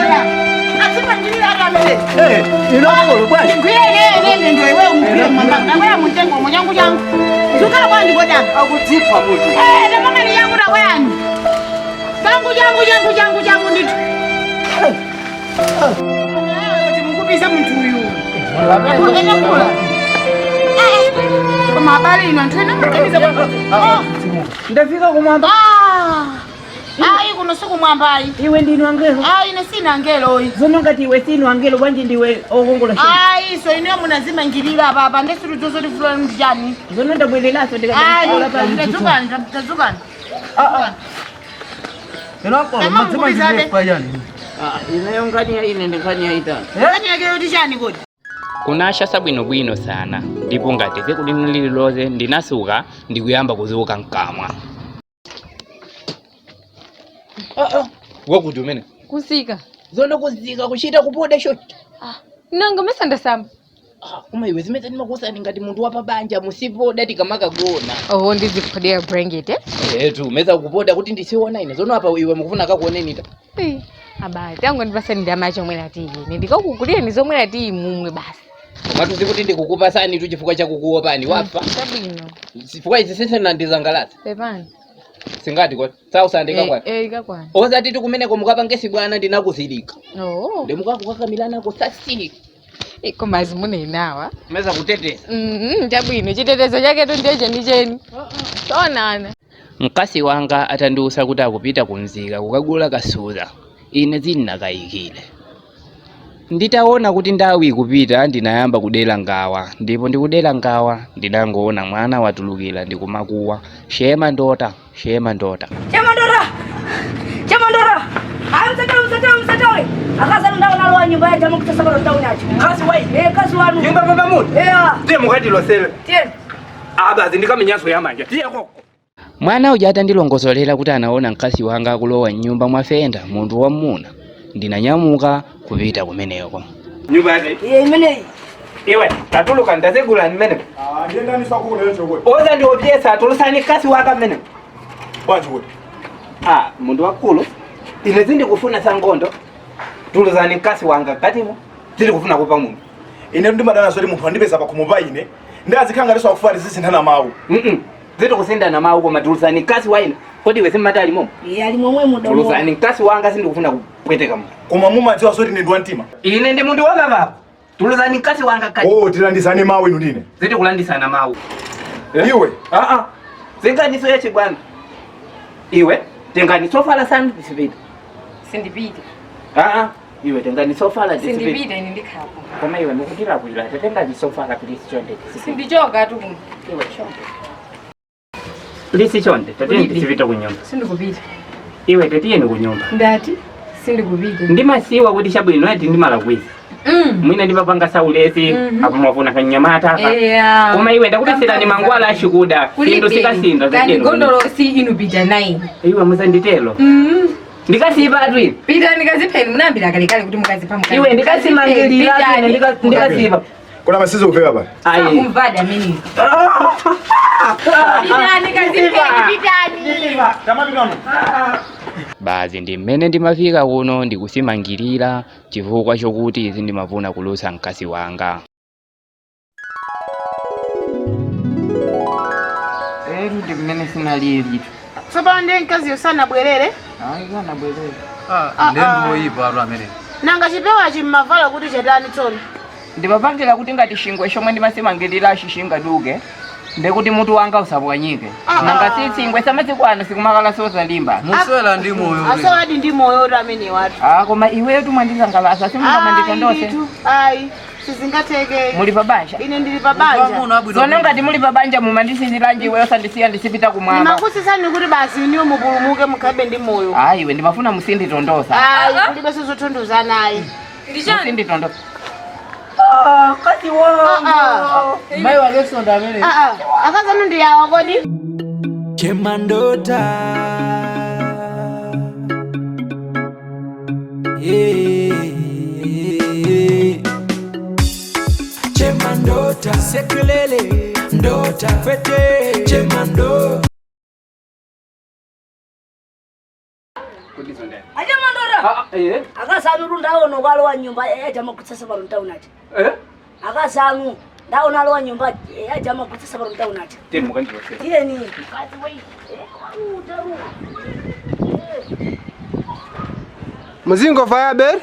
kodi? Azimangirira ati amene. Ino akolo bwanji? Ndigwire ine ine ndo iwe umugwire mwamba. Ndakwera mumtengo umo changu changu. Zukhala bwanji kodi apa? Akudzipha munthu. Eh, tapangani changu takweyani. Changu changu changu changu changu ndithu. Mukubiza munthu uyu. Kula. Koma abale ino anthu ena amaganiza kwa. Ndafika kumwamba. Ah. Ayi kuno sikumwamba ayi. Iwe ndinu angelo. Ayi ine sina angelo oyi. Zono ngati iwe sinu angelo bwanji ndiwe okongola shoni. Ayi so inuyo munazimangirira apa apa ndesiru zozoti fulani ndi chani. Zono ndabwereraso Ayi ndikadakhala tadzukani tadzukani. Ino akolo Tama mukubizabe. Ineyo nkhani ya ine ndi nkhani yaitali. Nkhani yake yoti chani kodi? Kunasha sabwinobwino sana ndipo ngati tsiku lina lililonse ndinasuka ndikuyamba kuzuka mkamwa. Wakuti umene Kusika. Zono kuzika kuchita kupoda shoti. Nanga mesandasamba. Koma iwe zimene ndimakusani ngati munthu wapabanja musipoda tikamakagona. Oho ndiziphodera blanket eh? Etu meza kupoda kuti ndisiona ine. Zono apa iwe mukufuna kakuoneni ta. Eh, abale tangu ndipasani ndama chomwera tiyi ine ndikakukulireni zomwera tiyi mumwe basi. Komatu sikuti ndikukupasani tu chifukwa chakukuopani wapfa. Chabwino. Chifukwa izi sisena ndizangalatsa. Pepani. Singati kwa sausandika kwa. Eh, ikakwana. Osati tikumeneko mukapangesi bwana ndinakuzilika. Oh. Ndimukakukakamirana kusasika. Eh, koma azimunenawa. Meza kuteteza. Mhm, chabwino chitetezo chaketu ndiye chenicheni. Tonana. Mkasi wanga atandiwuza kuti akupita kumzika kukagula kasuza, ine zinakayikire. Nditaona kuti ndawi ikupita ndinayamba kudera ngawa ndipo ndikudera ngawa ndinangoona mwana watulukira ndikumakuwa shema ndota shema ndota. Chemandora! Chemandora! Ayi msatawe msatawe msatawe. Akazi ndawo nalowa nyumba ya jamu kutosa pano town yacho. Kazi wai. Eh, kazi wanu. Nyumba baba mutu. Eh. Ndiye mukadilosele. Tiye. Abazi ndikamenyaso yamanja. Tiye koko. Mwana uja atandilongosolera kuti anaona mkazi wanga akulowa mnyumba mwa Fenda munthu wamuna, ndinanyamuka kupita kumeneko. Nyumba yake. Eh, imeneyi. Iwe tatuluka ndazegula mmene. Ah, ndiye ndani sakuona chokwe. Oza ndiopyesa tulusani kasi waka mmene. Bwanji kuti. Ah, munthu wakulu. Ine zindikufuna sangondo. Tuluzani kasi wanga katimo. Zindikufuna kupa munthu. Ine ndimadana zoti munthu andipeza pakhomo pa ine. Ndi azikhanga liso akufa tizisinthana mawu. Zitikusindana mawu koma tulusani kasi wa ine. Kodi iwe simmatali momo. Eh, ali momwe muda. Tulusani kasi wanga sindikufuna kupweteka munthu. Koma mumadziwa zoti ine ndi wamtima. Ine ndi munthu wamavapo. Tuluzani kasi wanga kati. Oh, tilandisane mawu inu ndine. Zitikulandisana mawu. Iwe. Ah ah. Zinganiso yachibwana. Iwe tengani sofala sanu tisipita. Sindipita. Ah ah. Iwe tengani sofala tisipita. Sindipita ine ndikhapo. Koma iwe mukutira kuila tengani sofala please chonde tisipita. Sindichoka tu kuno. Iwe chonde. Please chonde tatiyeni tisipita kunyumba. Sindikupita. Iwe tatiyeni kunyumba. Ndati sindikupita. Ndimasiwa kuti chabwino eti ndimalakwisa. Mwina ndimapanga saulesi apo mwafuna kanyamata apa. Eya. Koma iwe ndakutisirani mangwala ashikuda. Sindu sikasinda Kani tatiyeni kunyumba. gondolosi inupita nayi. Iwe musanditelo. Ndikasipa atu ine. Pita ndikazipheni munambira kalekale kuti mukazipha mukazi. Iwe ndikasimangilira atu ine ndikasipa. Kona masizo kufika pa. Ayi. Sakumvada amene. Pita ndikazipheni Pitani. Tamapitano. Bazi ndi mmene ndimafika kuno ndikusimangirira chifukwa chokuti sindimafuna kulusa mkazi wanga. Eri ndi mmene sinalili. Tsopano ndiye mkaziyo sanabwerere. Ayi sanabwerere. Ah, Ndendu woyipa atu amene. Nanga chipewachi mmavala kuti chatani tsono. Ndimapangira kuti ngati shingwe shomwe ndimasimangirira shishingaduke ndekuti mutu wanga usapwanyike. Nanga sitsingwe samasiku ano sikumakala sozalimba. Muswera ndi moyo. Asewadi ndi moyo oti amene watu. Ah, koma iweyo tumwandisangalasa simungamanditondose. Ayi, sizingatheke. Muli pabanja. Ine ndili pabanja. Zono ngati muli pabanja mumandisisiranji iweyo sandisiya ndisipita kumwamba. Ndimakusisani kuti basi niyo mupulumuke mukhabe ndi moyo. Ayi iwe ndimafuna musinditondosa. Ayi, kulibe sizothondozana ayi. Musinditondosa. Ah, ah. Mai wakesonda amene. Ah, ah. Akazanu ndi yawa kodi? Chemandota. Yeah. Chemandota. Sekelele. Ndota. Fete. Chemando. Achemandora. Eh. Akasanu tu ndaona ukalowa nyumba ya kutsesa pano mtaunacha. Eh? Akasanu ndaona alowa nyumba ya kutsesa pano mtaunacha. Teni mukanjilose. Tiyeni. Mkazi wei. Utaru. Muzingo vaya beri?